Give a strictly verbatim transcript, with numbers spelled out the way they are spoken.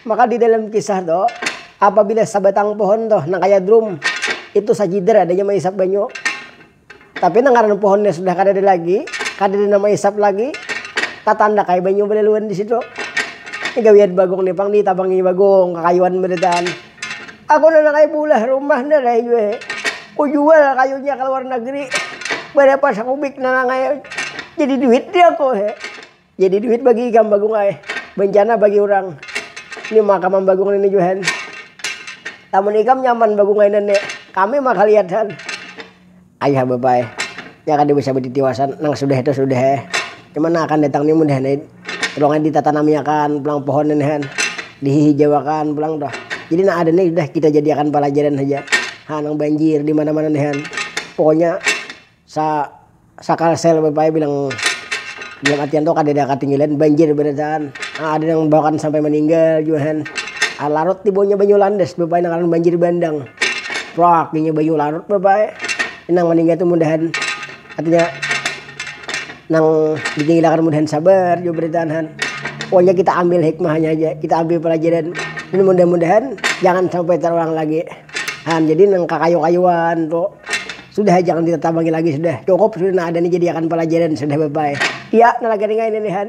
Maka di dalam kisah tu, apabila sabatang pohon tu nang kaya drum, itu sajidar adanya maisap banyu. Tapi nang ngaran pohonnya sudah kadada lagi, kadada nang maisap lagi, tatanda kaya banyu balaluan di situ. Ini gawian Bagong ni pang ditabangi Bagong kakayuan barataan. Aku nang kaya bulah rumah nang kaya jua. Ku jual kayunya ke luar negeri. Berapa sakubik nang kaya jadi duit di aku he. Jadi duit bagi ikam Bagong ai. Bencana bagi orang. Ini makam Bagong ini Johan. Tamun ikam nyaman Bagong ai nene. Kami maka lihat han. Ayah bapak ai. Ya kada bisa bertitiwasan nang sudah itu sudah eh. Cuma nang akan datang ni mudahan ai. Tolong ai ditatanami akan pulang pohon ini han. Dihihijawakan pulang tuh. Jadi nang ada nih udah kita jadiakan pelajaran saja. Ha nang banjir di mana-mana nih han. Pokoknya sa sakalsel bapak ai bilang dalam artian tuh kada ada katinggalan banjir barataan. Ah, ada yang bahkan sampai meninggal juga han. Ah, larut di bawahnya banyu landas bapak ai nang ngaran banjir bandang. Prak inya banyu larut bapak ai. Nang meninggal tuh mudahan artinya nang ditinggalkan mudahan sabar juga barataan han. Pokoknya kita ambil hikmahnya aja, kita ambil pelajaran dan mudah-mudahan jangan sampai terulang lagi. Han jadi nang kakayu-kayuan tuh sudah jangan kita tabangi lagi sudah cukup sudah nah ada nih jadi akan pelajaran sudah bapak ai. Iya nah lagi nih ini nih han.